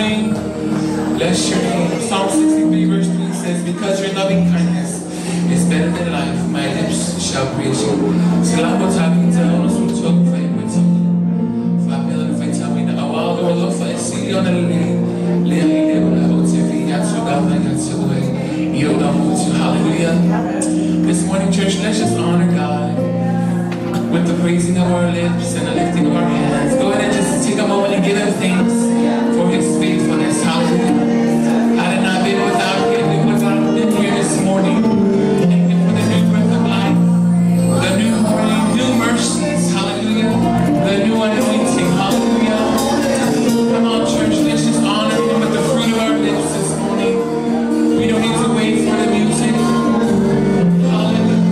morning. Bless your name. Psalm 63, verse 3 says, "Because your loving kindness is better than life, my lips shall praise you." Salamo tavita ono sul fai Fapea na faitauina auā lou alofa e sili ona lelei lea e le ola o te viia atu lava ia te oe i ou motu. Hallelujah. This morning, church, let's just honor God with the praising of our lips and the lifting of our hands. Go ahead and just take a moment and give Him thanks for His faithfulness. Hallelujah. Had it not been without Him, we would not have been here this morning. Thank Him for the new breath of life, the new morning, new mercies. Hallelujah. The new anointing. Hallelujah. Come on, church, let's just honor Him with the fruit of our lips this morning. We don't need to wait for the music. Hallelujah.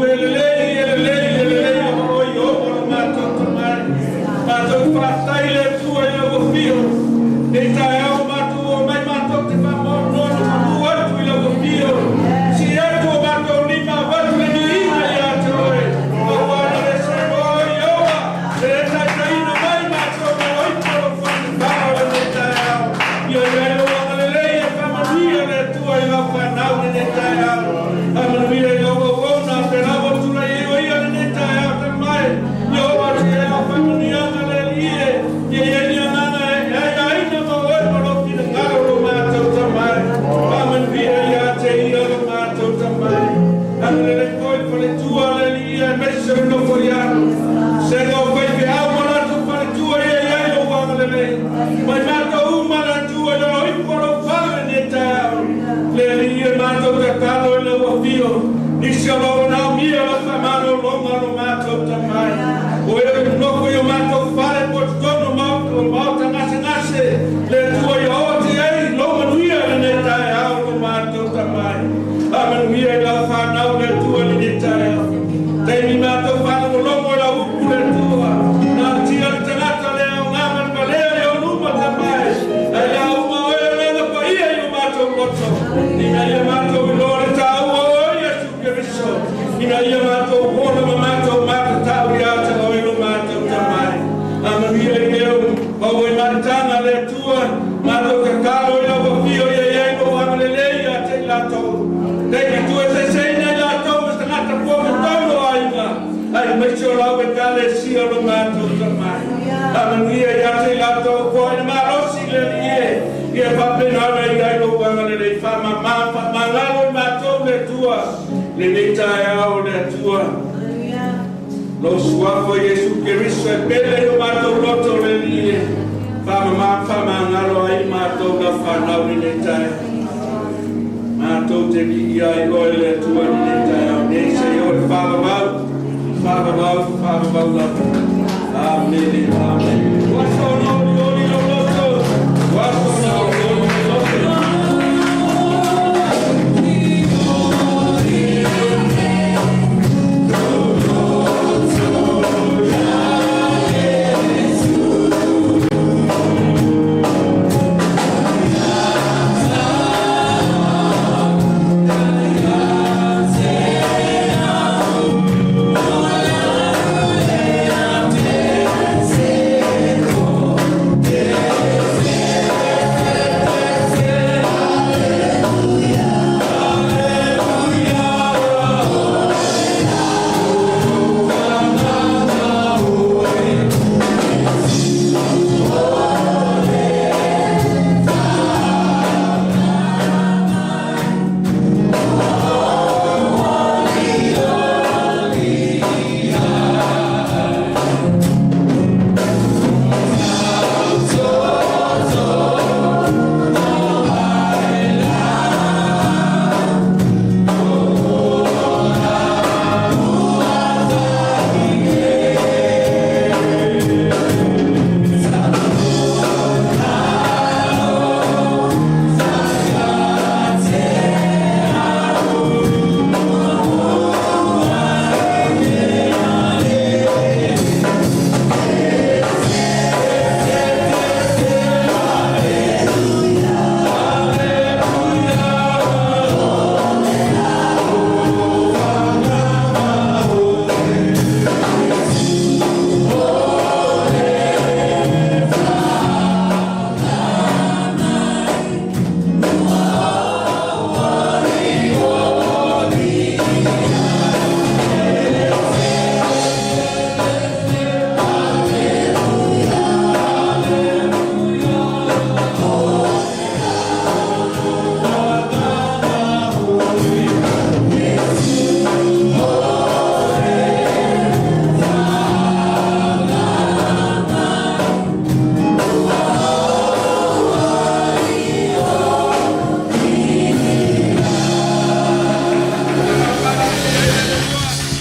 Atua, e lelei, e lelei, e lelei lava oe Ieova lo matou Tamai. Matou te faafetai i le Atua i lau afio. Nei taeao matou omai matou te faamaonoa ma manu atu i lau afio. Sii atu o matou lima avatu le viiga ia te oe. Aua na le seloa oe Ieova, e le taitaiina mai matou ma lou ipu o lou faatefaa o lenei taeao. Ia i ai lou agalelei e faamanuia le Atua i lau fanau lenei taeao. Faamanuia i lau auauna pe lava o tulai ai o ia lenei taeao tamai. Ia oo atu i ai lau faamanuiaga le Alii e. Ia i ai le agaga e aiaina ma oe ma lou finagalo lo matou tamai. Faamanuia ia te ia lo matou tamai. Agalelei foi le faletua le Alii aemaise o le nofo i alo. Sega o faifeau ma latou faletua ia i ai lou agalelei. Mai matou uma le Atua i lalo ifo o lou fale lenei taeao. Le Alii e matou tatalo i lau afio. Nisi o lo o manaomia lau faamalologa lo matou tamai. O e o nofo i o matou fale po totonu o maota gasegase. Le Atua ia oo atu i ai lou manuia lenei taeao lo matou tamai. Faamanuia i lau fanau le Atua lenei taeao. Taimi matou faalogologo i lau upu le Atua. Na tia le tagata le aoga ma le valea i ou luma tamai. Ai la uma oe agaga paia i o matou loto. Ina ia matou iloa le taua o oe Iesu Keriso. Ina ia matou ola ma matou matatau ia te oe lo matou tamai. Faamanuia i leo maua i maritaga le Atua. Matou tatalo i lau afio ia i ai lou agalelei ia te i latou. Taimi tuueseeseina i latou ma tagata fuamatonu o aiga. Aemaise o lau Ekalesia lo matou tamai. Faamanuia ia te i latou foai le malosi le Alii e. Ia faapena ona i ai lou agalelei faamama faamagalo i matou le Atua. Lenei taeao le Atua. Lou suafa Iesu Keriso e pele i o matou loto le Alii e. Faamama faamagalo ai matou lau fanau lenei taeao. Matou te viia ai oe le Atua lenei taeao nei se i o le faavavau, faavavau, faavavau lava. Amene, amene. Ua soona olioli lou loto. Ua soona olioli lou loto.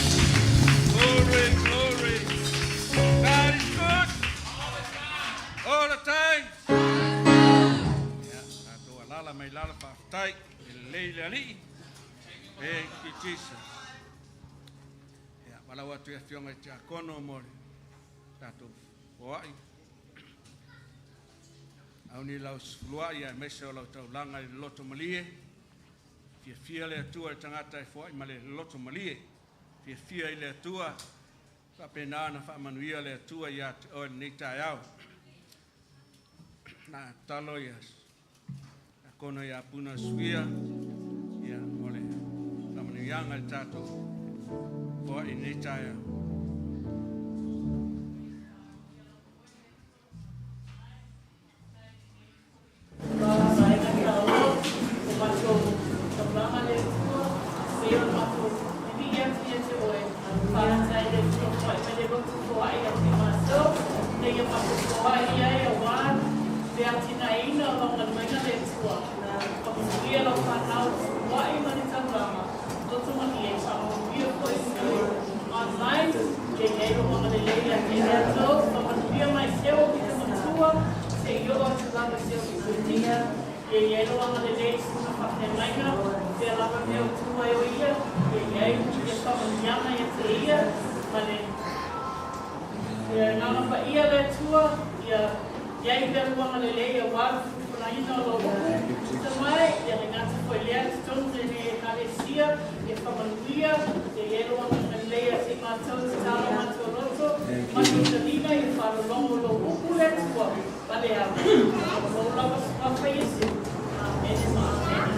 Glory, glory. God is good. All the time. Ia, tatou alaala mai lalo faafetai. E lelei le Alii. Thank you, Jesus. Valaau atu i afioga i Tiakono mo le tatou foai. Auni lau sefuluai aemaise o lau taulaga i le loto malie. Fiafia le Atua i le tagata e foai ma le loto malie. Fiafia i le Atua, faapena ona faamanuia le Atua ia te oe i lenei taeao. Na tatalo ia Tiakono ia Puna Suia ia mo le faamanuiaga i le tatou foai i lenei taeao. Ia i ai lou agalelei i sina faafeagaiga, pea lava mea o tu ai o ia, ia i ai ia faamanuiaga ia te ia, ma le Ia agaga paia le Atua, ia i ai pea lou agalelei aua le folafolaina o lau upu, tuta mai, ia le gata foi lea i totonu o lenei Ekalesia, ia faamanuia, ia i ai lou agalelei ia te i matou, tatalo matou loto, matou taliga, ia faalologo lou upu le Atua, ma le ao. O lou lava suafa Iesu. Amene ma amene.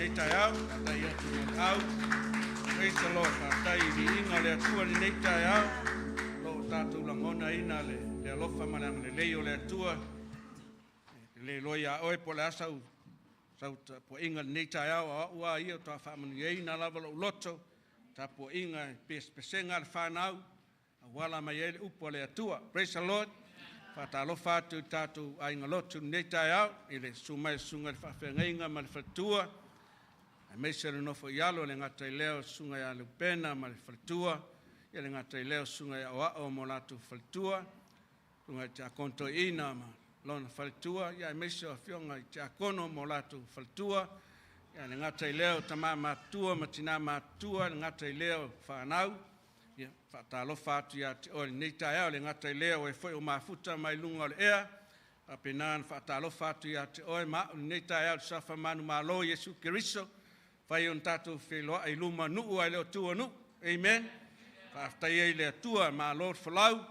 lenei taeao, faafetai atu mo le au. Praise the Lord. Faafetai i viiga o le Atua i lenei taeao. O lo o tatou lagonaina le alofa ma le agalelei o le Atua. E le iloa ia oe po o le a sau tapuaiga i lenei taeao, a o au lava ia faatoa faamanuiaina lava lou loto, tapuaiga i pesepesega a le fanau, auala mai ai le upu a le Atua. Praise the Lord. Faatalofa atu i tatou aiga lotu i lenei taeao, i le susu mai o le susuga i le faafeagaiga ma le faletua, aemaise le nofo i alo le gata i lea o susuga ia Leupena ma le faletua, ia le gata i lea o susuga ia Oao ma latou faletua, susuga i Tiakono Toeaina ma lona faletua, ia aemaise o afioga i Tiakono ma latou faletua, ia le gata i lea o tama matutua ma tina matutua, le gata i lea o fanau. Ia faatalofa atu ia te oe i lenei taeao, le gata i lea o e foi o mafuta mai luga o le ea, faapena ona faatalofa atu ia te oe ma au lenei taeao i le suafa manumalo Iesu Keriso, fai ona tatou feiloai i luma nuu ae le o tua nuu. Amen. Faafetai ai le Atua, malo le folau,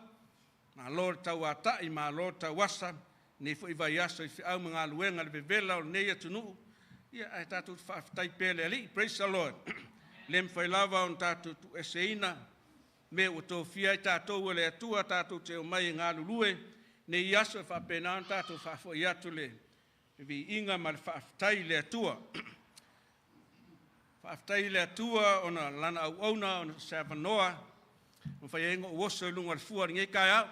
malo le tauatai, malo le tauasa, nei foi vaiaso i feau ma galuega le vevela o lenei atunuu, ia ae tatou faafetai pea le Alii. Praise the Lord. Le mafai lava ona tatou tuueseina mea ua tofia ai tatou e le Atua tatou te omai e galulue nei aso e faapena ona tatou faafoi atu le viiga ma le faafetai i le Atua. Faafetai i le Atua ona lana auauna ona se avanoa mafai ai ona ou oso i luga o le fua o lenei taeao.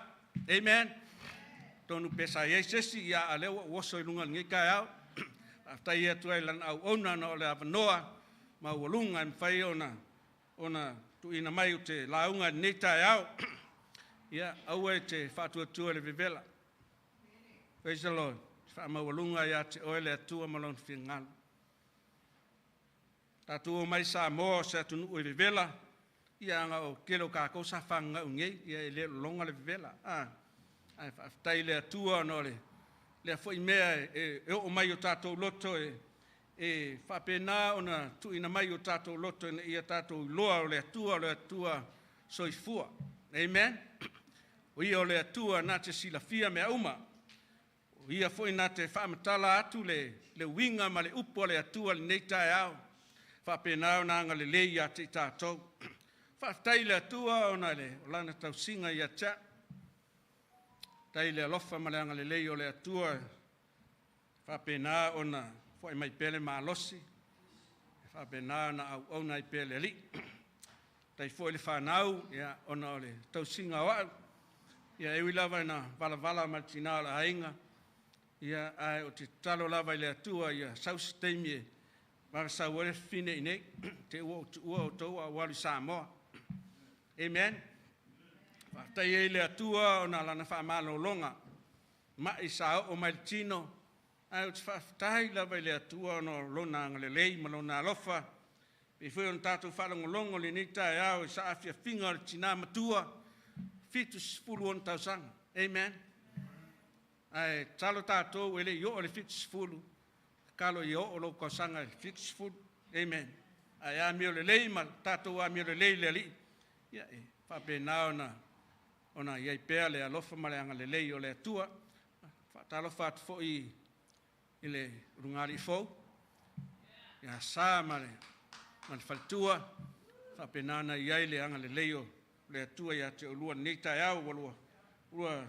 Amen. Tonu pe sa i ai se isi, ia a lea ua ou oso i luga o lenei taeao. Faafetai atu ai i lana auauna ona o le avanoa maualuga e mafai ona tuuina mai ou te lauga i lenei taeao. Ia, aua e te faatuatua i le vevela. Praise the Lord. Faamaualuga ia te oe le Atua ma lona finagalo. Tatou omai Samoa o se atunuu e vevela, ia aga o tele o tatou sa fagagau nei, ia e le lologa le vevela. Ae faafetai i le Atua ona o lea foi mea e oo mai o tatou loto e faapena ona tuuina mai o tatou loto ina ia tatou iloa o le Atua, o le Atua soifua. Amen. O ia o le Atua na te silafia mea uma. O ia foi na te faamatala atu le uiga ma le upu a le Atua lenei taeao. Faapena ona agalelei ia te i tatou. Faafetai i le Atua ona o lana tausiga ia te au. Faafetai i le alofa ma le agalelei o le Atua. Faapena ona foai mai pea le malosi. Faapena ona auauna ai pea le Alii. Faafetai foi i le fanau, ia, ona o le tausiga o au. Ia e ui lava ina valavala ma le tina o le aiga, ia, ae o te tatalo lava i le Atua ia sau se taimi e vavasau ai le fafine i nei, te ua ou tuua outou a ou alu i Samoa. Amen. Faafetai ai le Atua ona lana faamalologa mai sa oo mai le tino, ae ou te faafetai lava i le Atua ona o lona agalelei ma lona alofa. Pei foi ona tatou faalogologo i lenei taeao i saafiafiga o le tina matua, 76 tausaga. Amen. Ae tatalo tatou e le i oo le 70, tatalo ia oo lou tausaga i le 70. Amen. Ae amio lelei ma tatou amio lelei le Alii, ia e faapena ona i ai pea le alofa ma le agalelei o le Atua. Faatalofa atu foi i le ulugalii fou, ia Sa ma le faletua, faapena ona i ai le agalelei o le Atua ia te oulua lenei taeao. Ua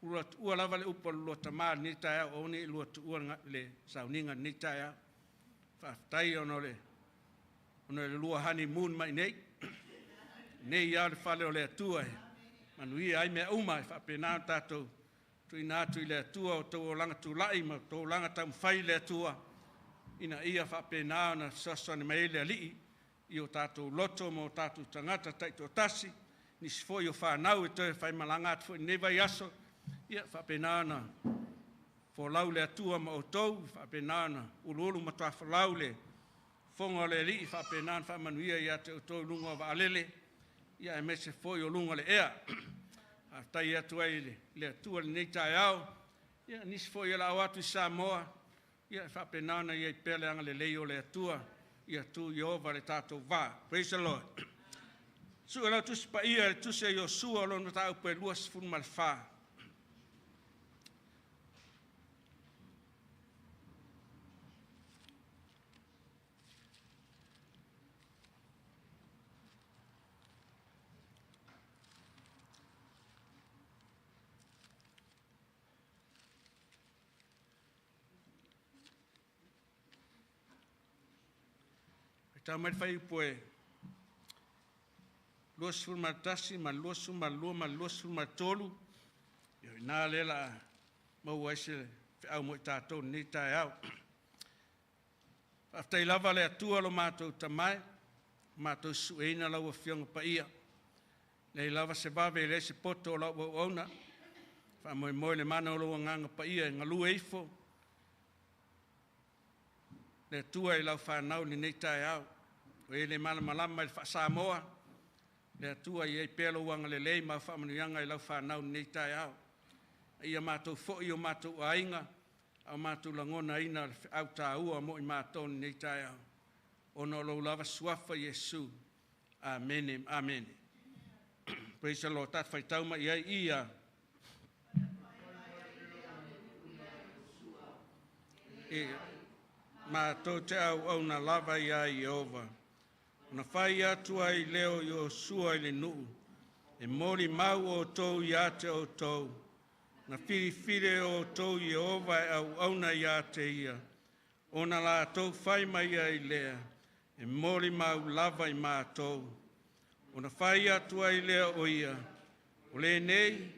lua tuua lava le upu a le lua tama lenei taeao, aua ne i lua tuua le sauniga lenei taeao. Faafetai ona o le lua honeymoon mai nei. Nei lava le fale o le Atua e manuia ai mea uma, e faapena ona tatou tuuina atu i le Atua o outou olaga tulai ma outou olaga taumafai i le Atua, ina ia faapena ona fesoasoani mai ai le Alii i o tatou loto ma o tatou tagata taitoatasi, nisi foi o fanau e toe faimalaga atu foi i lenei vaiaso, ia faapena ona folau le Atua ma outou, faapena ona uluulu matuafolau le fofoga o le Alii, faapena ona faamanuia ia te outou i luga o vaalele, ia aemaise foi o luga o le ea. Faafetai atu ai i le Atua i lenei taeao, ia nisi foi o le a o atu i Samoa, ia faapena ona i ai pea le agalelei o le Atua, ia tu Ieova le tatou va. Praise the Lord. Sue lau Tusi Paia le Tusi a Iosua o lona mataupu e 24. Faitau mai le fuaiupu e 21 ma le 22 ma le 23, ia o i ina lea o le a maua ai se feau mo i tatou i lenei taeao. Faafetai lava le Atua lo matou Tama, ua matou susue lau Afioga Paia, e leai lava se vave leai se poto o lau auauna, e faamoemoe i le mana o lou Agaga Paia e galue ifo le Atua i lau fanau i lenei taeao. O e le malamalama i le faa-Samoa, le Atua ia i ai pea lou agalelei ma au faamanuiaga i lau fanau i lenei taeao. A ia matou foi i o matou aiga a o matou lagonaina le feau taua mo i matou i lenei taeao, ona o lou lava suafa Iesu. Amene. Amene. Praise the Lord. Tatou faitau mai ai ia. E matou te auauna lava iā Ieova. Ona fai atu ai lea o Iosua i le nuu, e molimau outou ia te outou, na filifili e outou Ieova e auauna ia te ia, ona latou fai mai ai lea, e molimau lava i matou. Ona fai atu ai lea o ia, o lenei,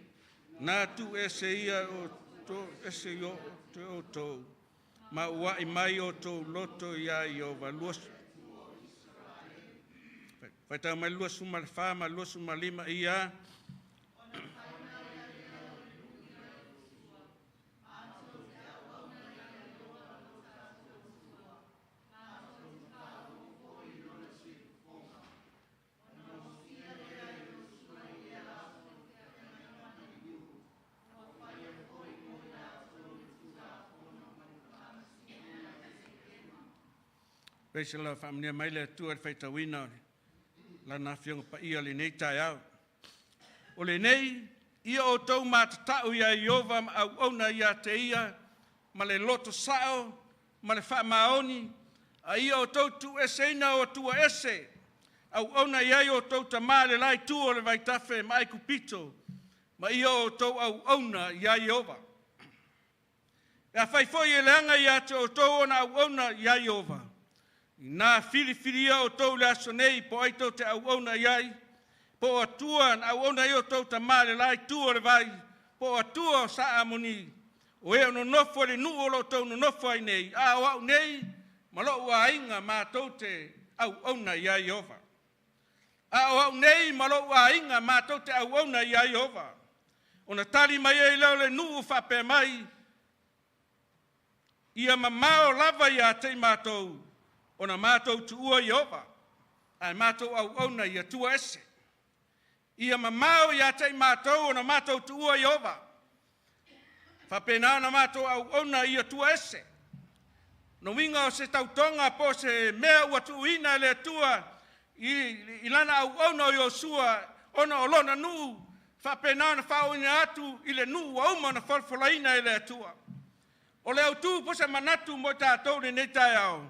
na tuu ese ia o to, ese i o te outou, ma ua'i mai outou loto iā Ieova. Lua, faitau mai le 24 ma le 25 ia. Praise the Lord. Faamanuia mai le Atua i le faitauina o le Lana Afioga Paia i lenei taeao. O lenei, ia outou matatau iā Ieova ma auauna ia te ia ma le loto sa'o ma le faamaoni, a ia outou tuueseina o Atua ese, auauna i ai outou tamā i le la itu o le vaitafe ma Aikupito, ma ia outou auauna iā Ieova. E afai foi e leaga ia te outou ona auauna iā Ieova, ina filifilia outou i le aso nei po o ai tou te auauna i ai, po o Atua na auauna ai outou tamā i le la itu o le vai, po o Atua o Saamoni, o e o nonofo i le nuu o lo o outou nonofo ai nei, a o au nei ma lou aiga matou te auauna iā Ieova. A o au nei ma lou aiga matou te auauna iā Ieova. Ona tali mai ai lea o le nuu faapea mai, ia mamao lava ia te i matou, ona matou tuua Ieova, ae matou auauna i Atua ese. Ia mamao ia te i matou ona matou tuua Ieova, faapena ona matou auauna i Atua ese. No uiga o se tautoga po o se mea ua tuuina e le Atua i lana auauna o Iosua ona o lona nuu, faapena ona faaooina atu i le nuu ua uma ona folafolaina e le Atua. O le autu po o se manatu mo i tatou i lenei taeao,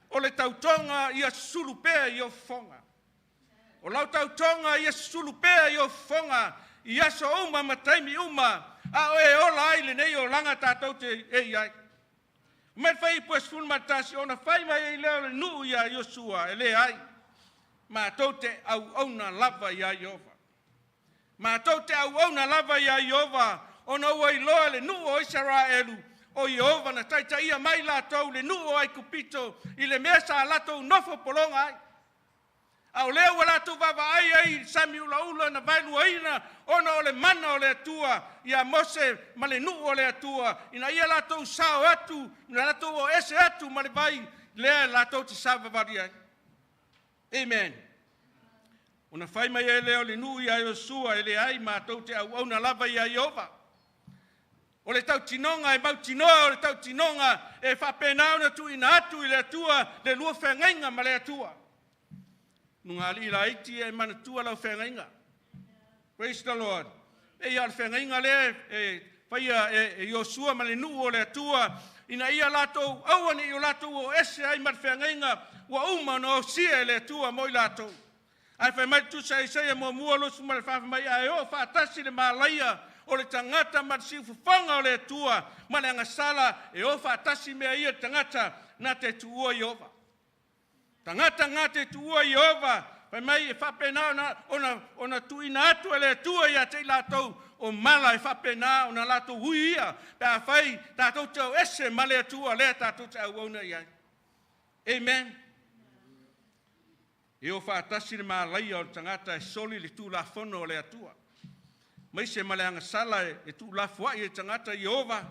o le tautoga ia susulu pea i ou fofoga. O lau tautoga ia susulu pea i ou fofoga i aso uma ma taimi uma, a o e ola ai lenei olaga tatou te e i ai. Mai le fuaiupu e 11, ona fai mai ai lea o le nuu iā Iosua, e leai, matou te auauna lava iā Ieova. Matou te auauna lava iā Ieova, ona ua iloa le nuu o Isaraelu, o Ieova na taitaia mai latou le nuu o Aikupito i le mea sa latou nofo pologa ai. A o lea ua latou vaavaai ai i le sami ulaula na vaeluaina ona o le mana o le Atua ia Mose ma le nuu o le Atua, ina ia latou sao atu, ina latou o ese atu ma le vai lea latou te savavali ai. Amen. Ona fai mai ai lea o le nuu iā Iosua, e leai, matou te auauna lava iā Ieova. O le tautinoga e mautinoa, o le tautinoga e faapena ona tuuina atu i le Atua le lua feagaiga ma le Atua. Lugalii laiti e manatua lau feagaiga. Praise the Lord. E ia o le feagaiga lea e faia e Iosua ma le nuu o le Atua, ina ia latou aua ne i o latou o ese ai ma le feagaiga ua uma ona osia e le Atua mo i latou. Ae fai mai le tusa Isaia 1:24 mai, ae oo faatasi le malaia o le tagata ma le siufofoga o le Atua ma le agasala, e o faatasi mea ia le tagata na te tuua Ieova. Tagata na te tuua Ieova, fai mai e faapena ona tuuina atu e le Atua ia te i latou o mala e faapena ona latou ui ia, pe afai tatou te o ese ma le Atua lea tatou te auauna i ai. Amen. E o faatasi le malaia o le tagata e soli le tulafono o le Atua. Maise ma le agasala e tuulafoai e tagata Ieova,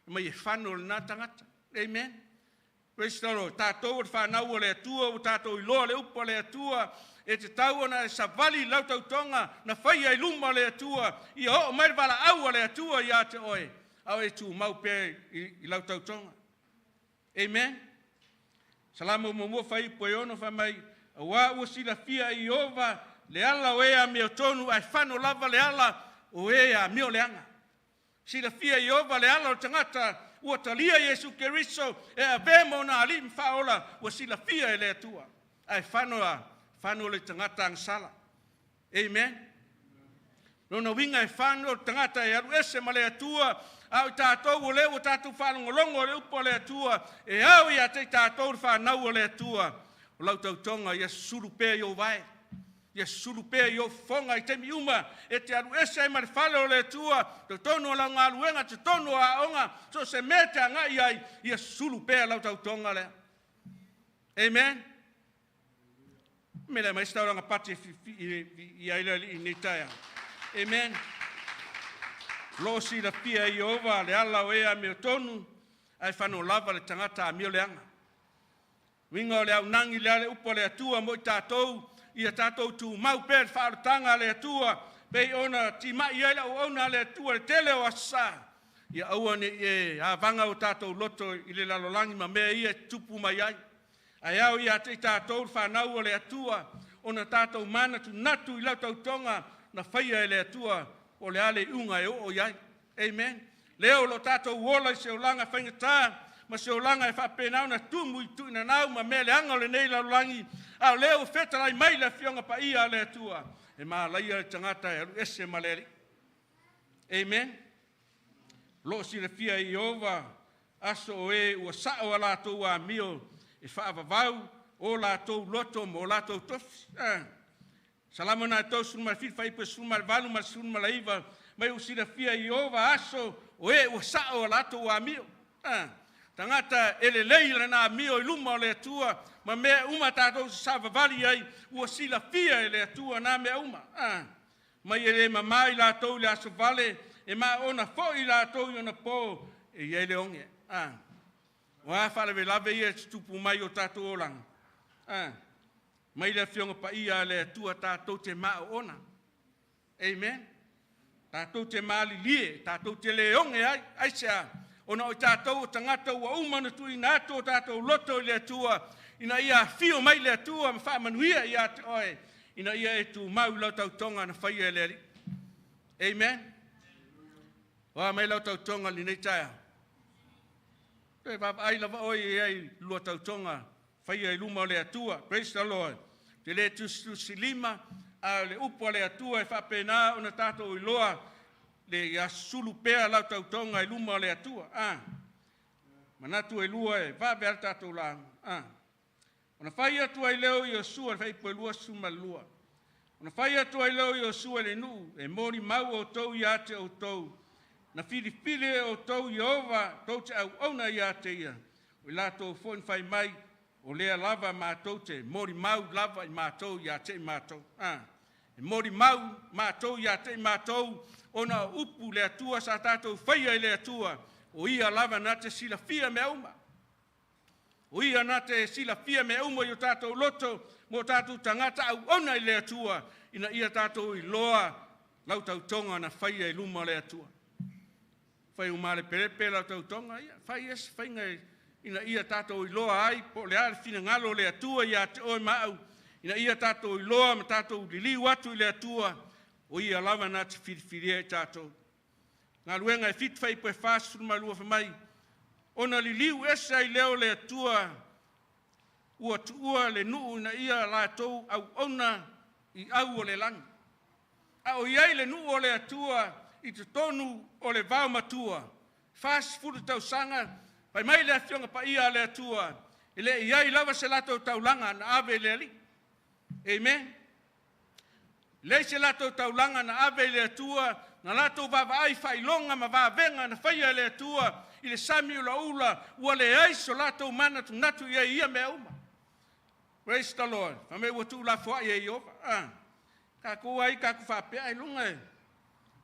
mai e fano lena tagata. Amen. Praise the Lord. Tatou o le fanau o le Atua, ua tatou iloa le upu a le Atua, e tatau ona e savali lau tautoga na faia i luma o le Atua, ia oo mai le valaau a le Atua ia te oe, a o e tumau pea i lau tautoga. Amen. Salamo 1 fuaiupu e 6 fai mai, auā ua silafia e Ieova le ala o e amiotonu, ae fano lava le ala o e amio leaga. Silafia e Ieova le ala o le tagata ua talia Iesu Keriso e avea ma ona alii ma faaola, ua silafia e le Atua, ae fano a fano le tagata agasala. Amen. Lona uiga e fano le tagata e alu ese ma le Atua, a o i tatou o lea ua tatou faalogologo o le upu a le Atua, e ao ia te i tatou le fanau o le Atua, o lau tautoga ia susulu pea i ou vae, ia susulu pea i ou fofoga i taimi uma e te alu ese ai ma le fale o le Atua, totonu o lau galuega, totonu o aoga, so o se mea e te agai ai, ia susulu pea lau tautoga lea. Amen. Me le mai se taulaga pati e i ai le alii nei taeao. Amen. Lo o silafia e Ieova le ala o e amiotonu, ae fano lava le tagata amio leaga. Uiga o le aunagi le ale upu a le Atua mo i tatou, ia tatou tumau pea le faaolataga a le Atua, pei ona timai ai le auauna a le Atua le tele o aso sa, ia aua ne i e avaga o tatou loto i le lalolagi ma mea ia e tupu mai ai. Ae ao ia te i tatou le fanau o le Atua, ona tatou manatunatu i lau tautoga na faia e le Atua, o le ale iuga e oo i ai. Amen. Lea o lo tatou ola i se olaga faigata, ma se olaga e faapena ona tumu i tuuinanau ma mea leaga o lenei lalolagi, a o lea ua fetalai mai le Afioga Paia a le Atua, e malaia le tagata e alu ese ma le Alii. Amen. Lo o silafia e Ieova aso o e ua sao a latou amio e faavavau o latou loto ma o latou tofi. Salamo 37 fuaiupu e 18 ma le 19, mai ua silafia e Ieova aso o e ua sao a latou amio. Tagata e lelei lana amio i luma o le Atua, ma mea uma tatou savavali ai, ua silafia e le Atua nā mea uma. Mai e le mamā i latou i le aso vale, e maona foi i latou i ona po e i ai le oge. O a faalavelave ia e tutupu mai o tatou olaga. Mai le Afioga Paia a le Atua tatou te maoona. Amen. Tatou te malilie, tatou te le oge ai, aisea, ona o i tatou o tagata ua uma ona tuuina atu o tatou loto i le Atua, ina ia afio mai le Atua ma faamanuia ia te oe, ina ia e tumau i lau tautoga na faia e le Alii. Amen. O a mai lau tautoga lenei taeao. Toe vaavaai lava oe i ai lua tautoga faia i luma o le Atua. Praise the Lord. Te le tusitusilima, a o le upu a le Atua e faapena ona tatou iloa le ia susulu pea lau tautoga i luma o le Atua. Manatu e lua e vave a le tatou lauga. Ona fai atu ai lea o Iosua le fuaiupu e 22. Ona fai atu ai lea o Iosua i le nuu, e molimau outou ia te outou, na filifili e outou Ieova tou te auauna ia te ia. O i latou foi na fai mai, o lea lava matou te molimau lava i matou ia te i matou. E molimau matou ia te i matou, ona o upu le Atua sa tatou faia i le Atua, o ia lava na te silafia mea uma. O ia na te silafia mea uma i o tatou loto, mo tatou tagata auauna i le Atua, ina ia tatou iloa lau tautoga na faia i luma o le Atua. Fai uma le pelepe lau tautoga, ia, fai ese faiga ina ia tatou iloa ai, po o le a le finagalo o le Atua ia te oe ma au, ina ia tatou iloa ma tatou liliu atu i le Atua, o ia lava na te filifilia i tatou. Galuega e 7 fuaiupu e 42 fai mai, ona liliu ese ai lea o le Atua, ua tuua le nuu ina ia latou auauna i au o le lagi. A o i ai le nuu o le Atua i totonu o le vao matua, 40 tausaga, fai mai le Afioga Paia a le Atua, E le i ai lava se latou taulaga na ave i le Alii. Amen. Leai se latou taulaga na ave i le Atua, na latou vaavaai faailoga ma vavega na faia e le Atua i le sami ulaula, ua leai so latou manatunatu i ai ia mea uma. Praise the Lord. Fai mai ua tuulafoai e Ieova. Ah, tatou ai tatou faapea ailoga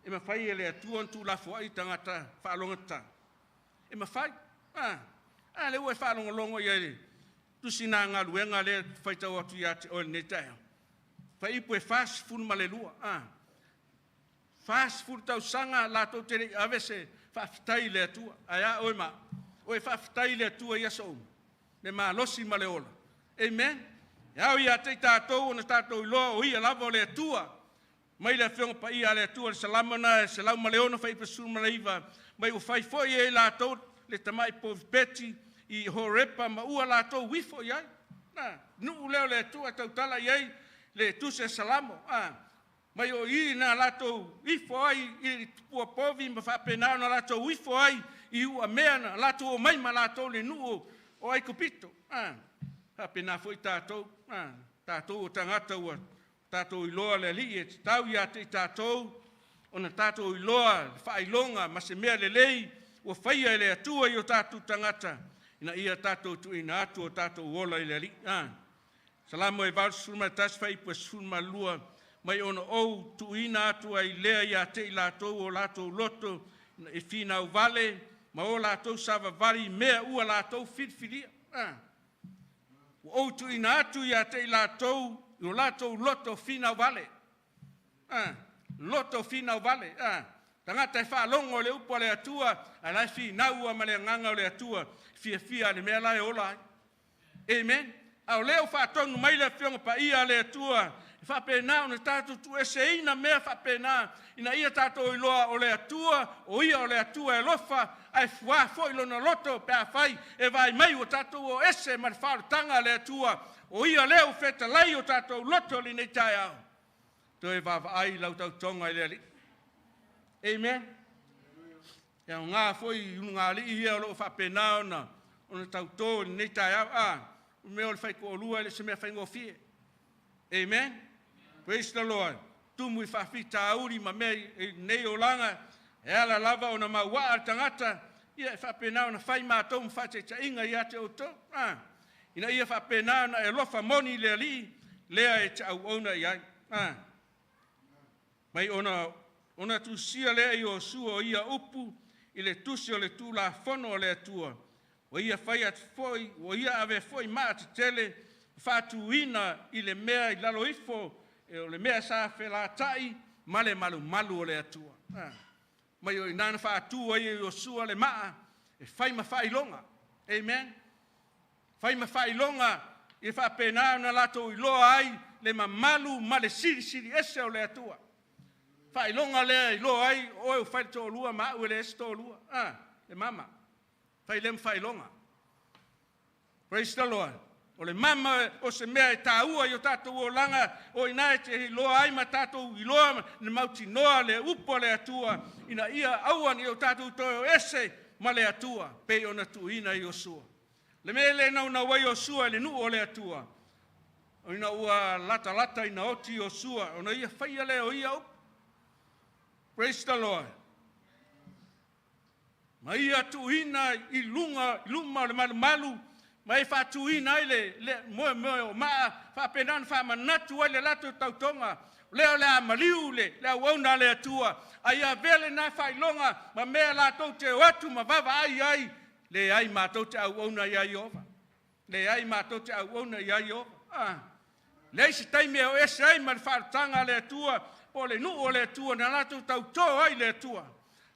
e mafai e le Atua ona tuulafoai tagata faalogatata. E mafai. Ah, a lea ua e faalogologo i ai le tusi na galuega lea faitau atu ia te oe lenei taeao. Fuaiupu e 42. Ah, 40 tausaga latou te le i ave se faafetai i le Atua. Ae a oe ma oe faafetai i le Atua i aso uma, le malosi ma le ola. Amen. E ao ia te i tatou ona tatou iloa o ia lava o le Atua. Mai le Afioga Paia a le Atua le Salamo na e 106 fuaiupu 19, mai ua fai foi e latou le tamai povipeti i Horepa ma ua latou ifo i ai. Na, nuu lea o le Atua e tautala i ai le tusi a Salamo. Ah, mai o i na latou ifo ai i tupua povi ma faapena ona latou ifo ai i uamea na latou o mai ma latou le nuu o Aikupito. Ah, faapena foi tatou, ah, tatou o tagata ua tatou iloa le Alii e tatau ia te i tatou ona tatou iloa le faailoga ma se mea lelei ua faia e le Atua i o tatou tagata ina ia tatou tuuina atu o tatou ola i le Alii. Ah, Salamo e 81 fuaiupu e 12, mai ona ou tuuina atu ai lea ia te i latou o latou loto e finau vale ma o latou savavali mea ua latou filifilia. Ah, ua ou tuuina atu ia te i latou i o latou loto finau vale. Ah, loto finau vale. Ah, tagata e faalogo le upu a le Atua, ae la e finau ma le agaga o le Atua, fiafia le mea la e ola ai. Amen. A o lea ua faatonu mai le Afioga Paia a le Atua, e faapena ona tatou tuueseina mea faapena, ina ia tatou iloa o le Atua, o ia o le Atua e alofa, ae fuā foi lona loto pe afai e vaai mai ua tatou o ese ma le faaolataga a le Atua, o ia lea ua fetalai o tatou loto lenei taeao. Toe vaavaai lau tautoga i le Alii. Amen. E aoga foi i ulugalii ia o loo faapena ona tautō i lenei taeao. A, o mea o le faitoalua e le se mea faigofie. Amen. Praise the Lord. Tumu i faafitauli ma mea i lenei olaga, e ala lava ona mauaa le tagata, ia e faapena ona fai matou ma faataitaiga ia te outou. A, ina ia faapena ona e alofa moni i le Alii, lea e te auauna i ai. A, mai ona tusia lea i Iosua o ia upu i le tusi o le Tulafono o le Atua, ua ia fai atu foi, ua ia ave foi maa tetele faatuina i le mea i lalo ifo o le mea sa felatai ma le malumalu o le Atua. Ah, mai o ina na faatu ai e Iosua le maa e fai ma faailoga. Amen. Fai ma faailoga i faapena ona latou iloa ai le mamalu ma le silisili ese o le Atua. Faailoga lea iloa ai oe ua fai le toalua ma au e le ese toalua. Ah, le mama. Fai lea ma faailoga. Praise the Lord. O le mama o se mea e taua i o tatou olaga, o ina e te iloa ai ma tatou iloa le mautinoa le upu a le Atua, ina ia aua ni o tatou toe o ese ma le Atua, pei ona tuuina i Iosua. Le mea le naunau ai Iosua i le nuu o le Atua, o ina ua latalata ina oti Iosua, ona ia faia lea o ia upu. Praise the Lord. Ma ia tuuina i luga i luma o le malumalu, ma e faatuina ai le moe moe o maa, faapena ona faamanatu ai le latou tautoga. O lea o le a maliu le auauna a le Atua, a ia avea lena faailoga ma mea latou te o atu ma vaavaai ai, leai matou te auauna ia Ieova. Leai matou te auauna ia Ieova. Ah. Leai se taimi e o ese ai ma le faaolataga a le Atua, po o le nuu o le Atua, na latou tautō ai le Atua.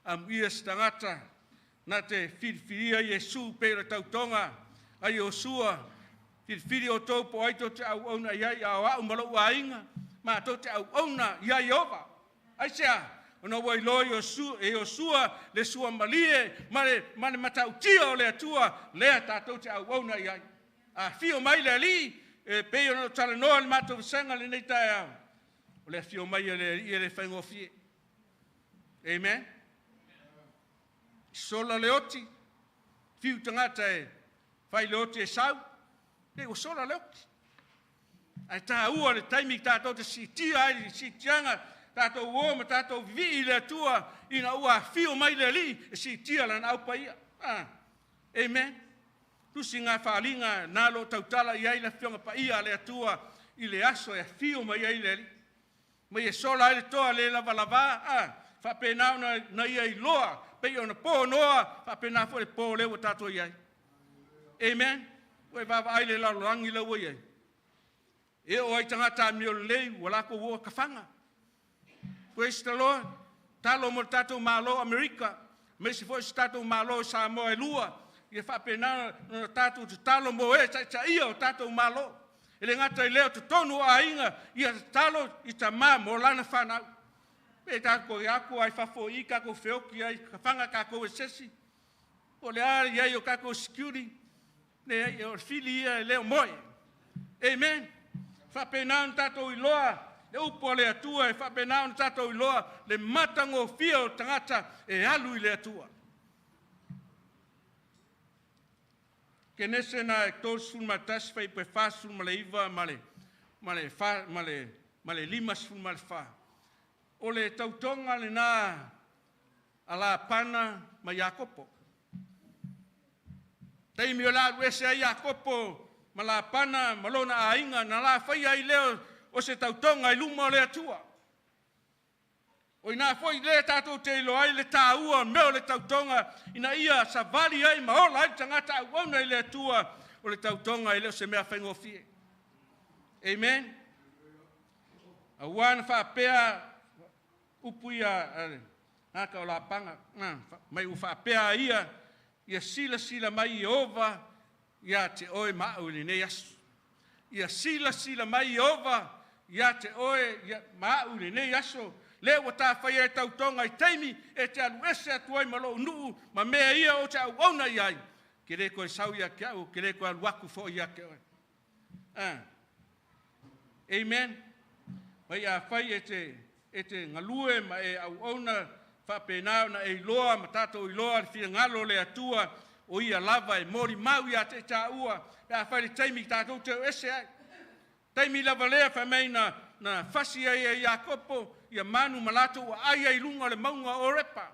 Amuia se tagata na te filifilia Iesu pei o le tautoga a Iosua, filifili outou po o ai tou te auauna i ai, a o au ma lou aiga, matou te auauna ia Ieova. Aisea? Ona ua iloa e Iosua le suamalie ma le matautia o le Atua, lea tatou te auauna i ai. A fio mai le Alii, e pei ona talanoa le matou vasega lenei taeao, o le afio mai e le Alii e le faigofie. Amen. Sola le oti, fiu tagata e fai le oti e sau, Te ua sola le oti. Ae tāua le taimi tātou te siitia ai le siitiaga, tātou o ma tātou vivii i le Atua ina ua afio mai le Alii e siitia lana aupaia. Ah. Amen. Tusi ngā whaaliga nā lo tautala i ai le afioga paia a le Atua i le aso e afio mai ai le Alii. Mai e sola ai le toa le lava lava, a, faapena ona na ia iloa, pei ona po noa, faapena foi le po lea ua tātou i ai. Amen. Ua e vaavaai le lalolagi la ua i ai. E o ai tagata amio lelei ua lakou o kafaga. Praise the Lord. Talo mo le tatou Malo Amerika, aemaise foi se tatou Malo i Samoa e lua, ia faapena ona tatou tatalo mo e taitaia o tatou Malo. E le gata i lea o totonu o aiga, ia tatalo i tamā mo lana fanau. Pe tatou aku ai fafo i tatou feoki ai kafaga tatou e sesi, o le a i ai o tatou security, le o le fili ia e leo moe. Amen. Faapena ona tatou iloa le upu a le Atua e faapena ona tatou iloa le matagofie o tagata e alu i le Atua. Kenese na e 31 fai pe 49 ma le ma le fa, ma le ma le 54. O le tautoga lena a Lapana ma Iakopo. Taimi o la alu ese ai Iakopo ma Lapana ma lona aiga na la fai ai leo o se tautoga i luma o le Atua. O ina foi le tātou te iloa ai le tāua mea o le tautoga ina ia savali ai ma ola ai le tagata auauna i le Atua o le tautoga e le o se mea faigofie. Amen. Auā na faapea upu ia gata o Lapana mai ua faapea ia ia silasila mai Ieova ia te oe ma au i lenei aso. Ia silasila mai Ieova ia te oe ma au i lenei aso. Le ua tāwhai e tautoga i taimi e te alu ese atu ai ma lou nuu ma mea ia o te auauna i ai. Ke le koe sau ia ke au, ke le koe alu aku fo ia ke oe. Ah. Amen. Mai a whai e te ngalue ma e auauna faapena ona e iloa ma tātou iloa le finagalo o le Atua o ia lava e moli mau ia te tāua pe a fai le taimi tātou te o ese ai. Taimi lava lea wha mei na, na fasi ai e Iakopo ia manu ma latou ua ai ai lunga o le maunga o Repa.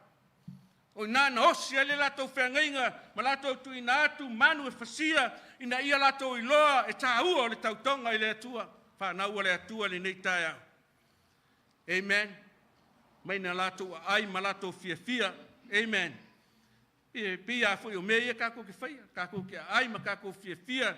O ina na osi ai le latou feagaiga ma latou tuuina atu manu e fasia ina ia latou iloa e tāua o le tautoga i le Atua. Whanau le Atua lenei taeao. Amen. Mai na latou ai ma latou fiafia. Amen. Pe ia foi o mea ia kākou ke whaia, kākou ke ai ma kākou fiafia,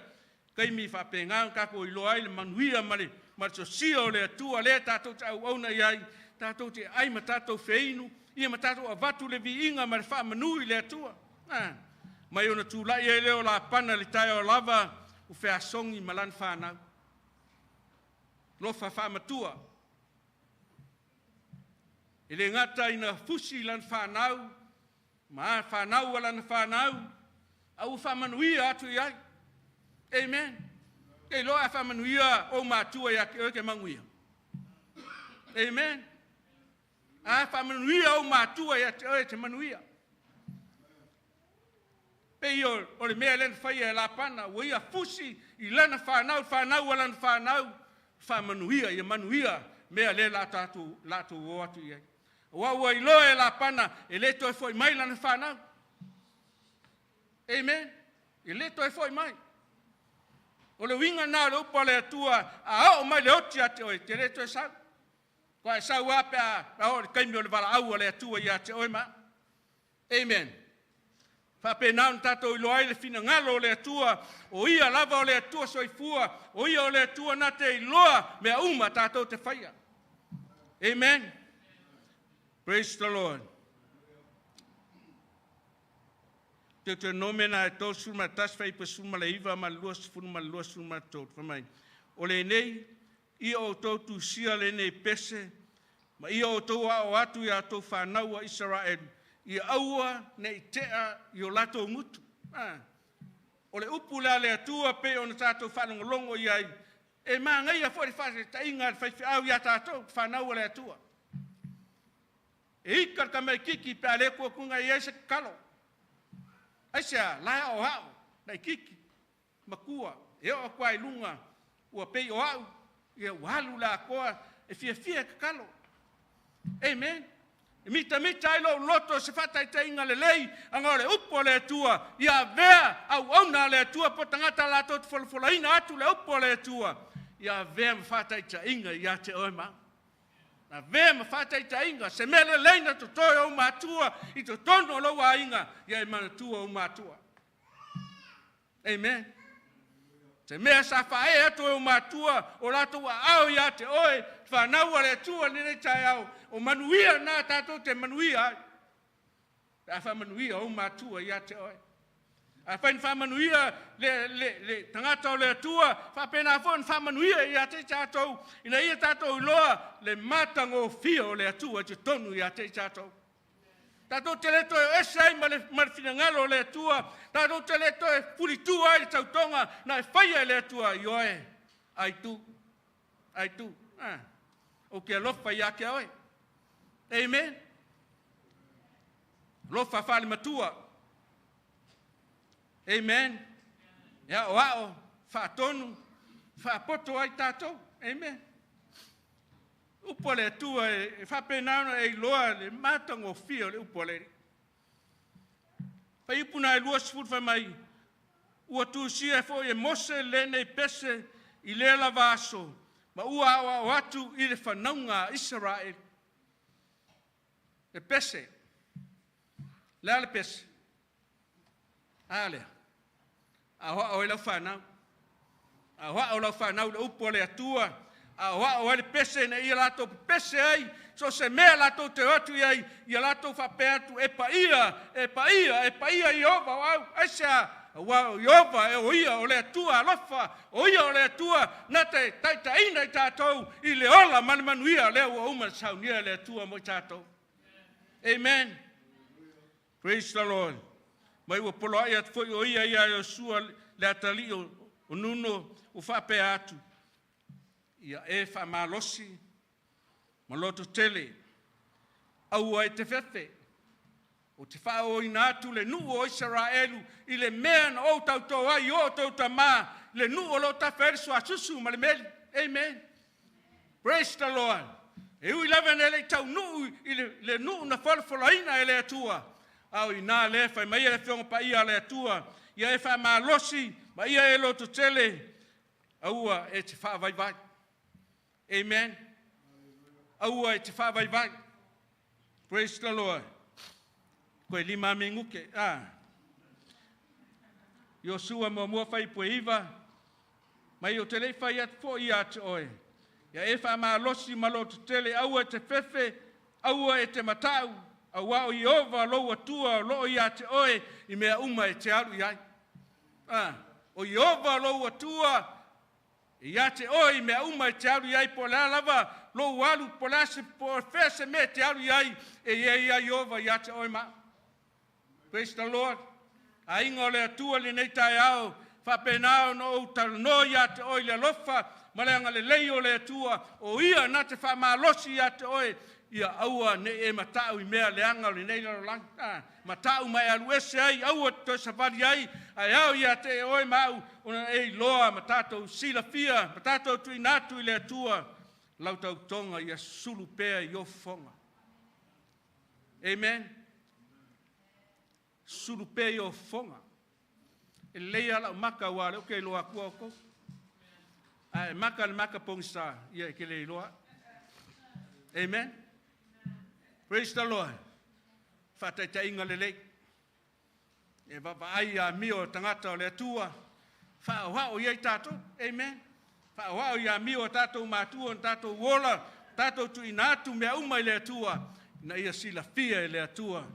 kaimi whaapenga kākou iloa ai le manuia ma le ma le sosia o le Atua lea tātou te auauna i ai, tātou te ai ma tātou feinu, ia ma tātou avatu le viiga ma le whaamanu i le Atua. Ah. Mai ona tūlai e leo la pana le tae o lava o feasongi ma lana whanau. Lofa whaamatua. E le ngata ina fusi lana whanau, ma whanau a lana whanau, au whaamanuia atu i ai. Amen. Ke loa a whaamanuia o mātua ia ke oe ke manguia. Amen. A whaamanuia o mātua ia te oe te manuia. Pe i o le mea lena whaia e Lapana, ua ia fusi i lana whanau, whanau a lana whanau, whaamanuia, ia manuia, mea le la tātou, latou o atu i ai. Ua ua iloa e Lapana, e le toe foi mai lana whanau. Amen. E le toe foi mai. O le winga nā le upa le Atua, a o mai le oti a te oe, te le toe sau. Koa e sau a pe a o le kaimi o le vala au a le Atua ia te oe ma. Amen. Faapena ona tātou iloa ai le finagalo o le Atua, o ia lava o le Atua soifua, o ia o le Atua na te iloa mea uma tātou te whaia. Amen. Praise the Lord. Deuteronome na e 31 fai pe suma le iva ma le 20 ma le 23 ma le tolu. Whamai. O le nei, ia o tau tusia le nei pese, ma ia o tau ao atu ia tau whanau a Israel, ia aua nei tea i o latou ngutu. Ah. O le upu le ale atua pe ona tātou whanongolongo i ai, e māngaia fo le whaetainga le whaiwhiau ia tātou whanau a le Atua. E ika le kamai kiki pe a le kua kunga i ai se kalo. Ai sea, lae o hao, nei kiki, makua. E oo atu lava i luga, ua pei o au, ia ua alu le atoa e fiafia e tatalo. Amen. E mitamita ai lou loto i se faataitaiga lelei, aga o le upu a le Atua, ia avea auauna a le Atua po o tagata latou te folafolaina atu le upu a le Atua, ia avea ma faataitaiga ia te oe ma au. Avea ma faataitaiga se mea lelei na totoe ou matua i totonu o lou aiga, ia e manatua ou matua. Amen. Se mea sa faaee atu e ou matua o latou aao ia te oe, fanau a le Atua i lenei taeao, o manuia na tatou te manuia ai. Pe a faamanuia ou matua ia te oe. Afai na faamanuia le, le, le tagata o le Atua, faapena foi na faamanuia ia te i tatou, ina ia tatou iloa le matagofie o le Atua i totonu ia te i tatou. Tatou te le toe o ese ai ma le, ma le finagalo o le Atua, tatou te le toe fulitu ai le tautoga na e faia e le Atua, ioe, ai tu, ai tu. Ah, ou te alofa ia te oe. Amen. Alofa faale-matua. Amen. E aoao, faatonu, faapoto ai tatou. Amen. Upu a le Atua e faapena ona e iloa le matagofie o le upu a le Alii. Fuaiupu na e 20 fai mai, ua tusia foi e Mose lenei pese i lea lava aso, ma ua aoao atu i le fanauga a Isaraelu. Le pese. Le a le pese? A lea. Aoao ai lau fanau. Aoao lau fanau i le upu a le Atua. Aoao ai le pese ina ia latou pepese ai so o se mea latou te o atu i ai, ia latou faapea atu, e paia, e paia, e paia Ieova o au. Aisea? Aua o Ieova e o ia o le Atua alofa, o ia o le Atua na te taitaiina i tatou i le ola ma le manuia lea ua uma ona saunia e le Atua mo i tatou. Amen. Praise the Lord. Mai ua poloai atu foi o ia ia Iosua le atalii o Nuno ua faapea atu, ia e faamalosi ma loto tele, aua e te fefe, ou te faaooina atu le nuu o Isaraelu i le mea na ou tautō ai i o outou tamā, le nuu o lo o tafe ai le suasusu ma le meli. Amen. Praise the Lord. E ui lava ina e le i taunuu i le, le nuu na folafolaina e le Atua, a o inā lea fai mai ai le Afioga Paia a le Atua, ia e faamalosi ma ia e lototele, aua e te faavaivai. Amen. Aua e te faavaivai. Praise the Lord. Koe 5 minute. Ah. Iosua muamua fuaiupu e 9, mai ou te le i fai atu foi ia te oe, ia e faamalosi ma lototele, aua e te fefe, aua e te matau, auā o Ieova lou Atua o lo o ia te oe i mea uma e te alu i ai. Ah, o Ieova lou Atua e ia te oe i mea uma e te alu i ai, po o le a lava lou alu, po o le a se, po o fea se mea e te alu i ai, e i ai ia Ieova ia te oe ma au. Praise the Lord. Aiga o le Atua i lenei taeao, faapena ona ou talanoa ia te oe i le alofa ma le agalelei o le Atua, o Ia na te faamalosi ia te oe, ia aua ne i e matau i mea leaga o lenei lalolagi. A, matau ma e alu ese ai, aua te toe savali ai, ae ao ia te oe ma au ona e iloa ma tatou silafia ma tatou tuuina atu i le Atua lau tautoga ia sulu pea i ofofoga. Amen. Sulu pea i ofofoga. E lelei lava lau maka aua o lea ou te iloa atua outou. A e maka le maka pogisa, ia e te le iloa. Amen. Praise the Lord. Faataitaiga lelei. E vaavaai i amio o tagata o le Atua, faaoao i ai tatou. Amen. Faaoao i amio a tatou matua ona tatou ola, tatou tuuina atu mea uma i le Atua, ina ia silafia e le Atua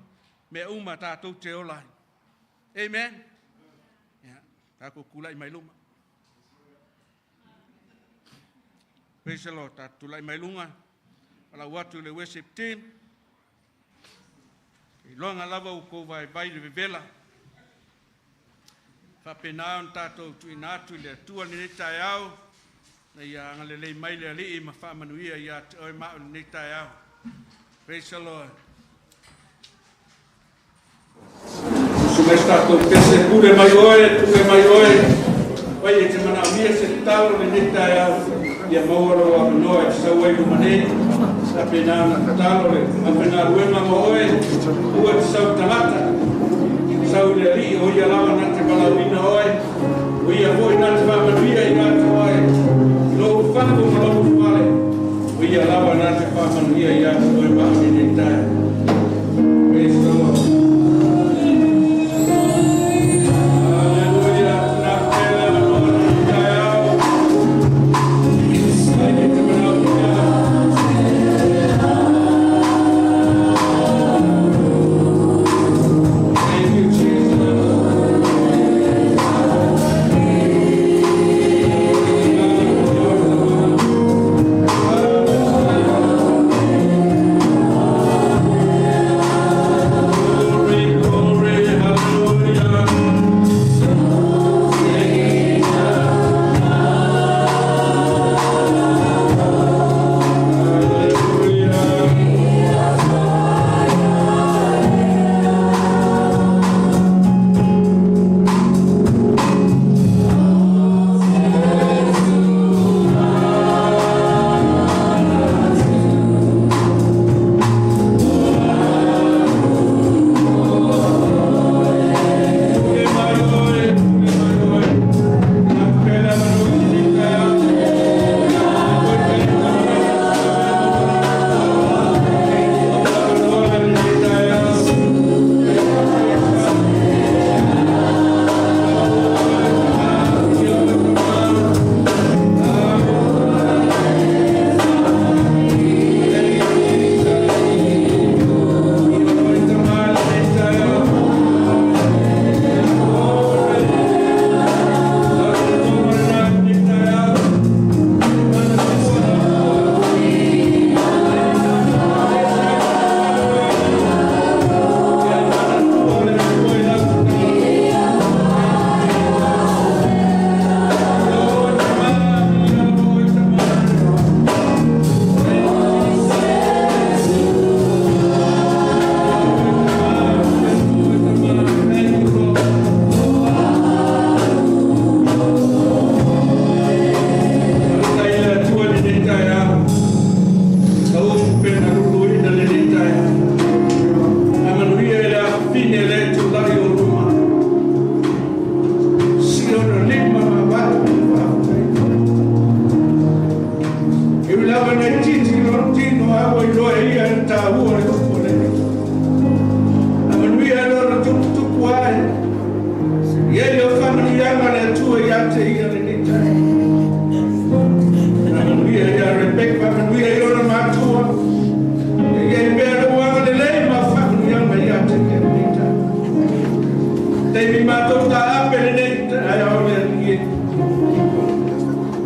mea uma tatou te ola ai. Amen. Yeah. Tatou tulai mai luma. Praise the Lord. Tatou tulai mai luga. Falau atu i le worship team. Iloga lava ua tou vaivai le vevela. Faapena ona tatou tuuina atu i le Atua lenei taeao, na ia agalelei mai le Alii ma faamanuia ia te oe ma au lenei taeao. Praise the Lord. Usu mai se tatou pese, pule mai oe, pule mai oe. Pai e te manaomia se tatalo lenei taeao, ia maua lou avanoa e te sau ai i luma nei. Faapena ona tatalo le aufaigaluega ma oe, aua e te sau i tagata, sau i le Alii, o Ia lava na te valaauina oe, o Ia foi na te faamanuia ia te oe, i lou fatu ma lou fale, o Ia lava na te faamanuia ia te oe ma au lenei taeao. Praise the Lord. Hallelujah. Na pele avanoa lenei taeao. Ai e te manaomia. Thank you, Jesus. Glory, glory, hallelujah. Hallelujah. Pule mai oe, pule mai oe. Na pele manu i te.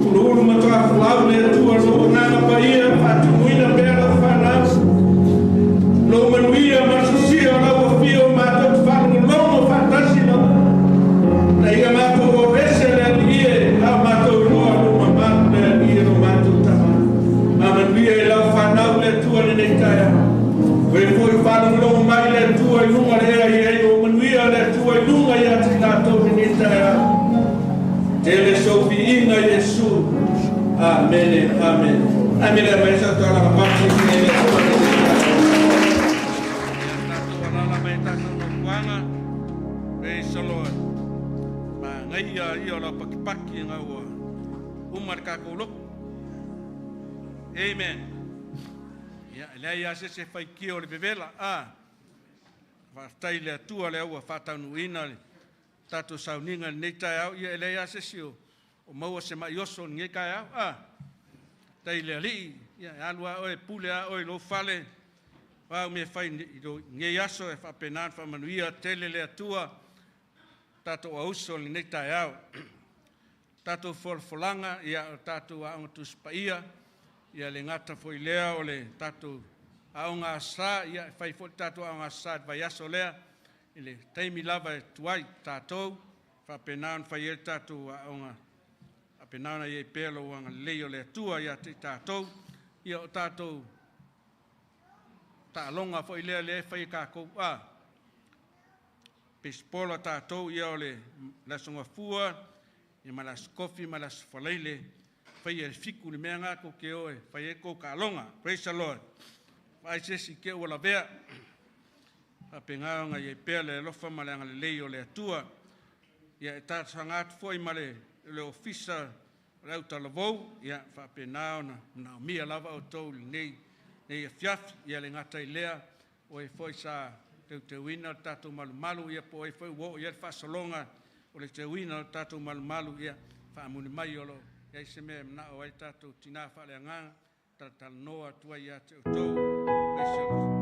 Ulu matoa le Atua lo agaga paia faatumuina pea lau fanau. Lou manuia ma susia o lau afio matou te faalogologo faatasi lava. Na ia matou o ese le Alii e, a matou iloa lo mamalu le Alii e lo matou tama. Ma manuia i lau fanau le Atua lenei taeao. Oe foi faalogologo mai le Atua i luga le ea i ai o manuia le Atua i luga ia te tatou lenei taeao. Tele sou viiga Iesu. Amene, amen. Amene mai sa tala pati le Atua lenei taeao. Ia tatou alala mai tatou nofoaga. Praise the Lord. Ma ngai ia o lau pakipaki ngā ua uma le kākou loku. Amen. Ia, lea ia se se faikia o le vevela. A, faafetai le Atua lea ua faataunuuina le tatou sauniga lenei taeao. Ia, e leai lava se isi o maua se mai oso lenei taeao. A, tai le Alii, ia, e alu a oe, pule a oe i lou fale, wau me fai i nei aso e faapena ona faamanuia tele le Atua tatou auso lenei taeao. Tatou folafolaga, ia, o tatou aoga Tusi Paia, ia le gata foi lea o le tatou aoga asa, ia e fai foi le tatou aoga asa i le vaiaso lea, i le taimi lava e tuai tatou, faapena ona fai ai le tatou aoga, faapena ona i ai pea lou agalelei o le Atua ia te i tatou, ia o tatou taaloga foi lea lea e fai e tatou a pesipola tatou ia o le Aso Gafua. Ia ma le Aso Kofi ma le Aso Faraile, faia e le 7 le mea lena tou te o e fai ai tou taaloga. Praise the Lord. Vaai se isi te ua lavea. Faapena ona i ai pea le alofa ma le agalelei o le Atua. Ia e talosaga atu foi ma le ofisa o le autalavou, ia faapena ona manaomia lava outou i lenei afiafi. Ia le gata i lea, o e foi sa teuteuina le tatou malumalu, ia po o ai foi ua oo i ai le faasologa o le teuina o le tatou malumalu, ia faamuli mai o lo o i ai se mea e manao ai tatou tina faaleagaga talatalanoa atu ai ia te outou.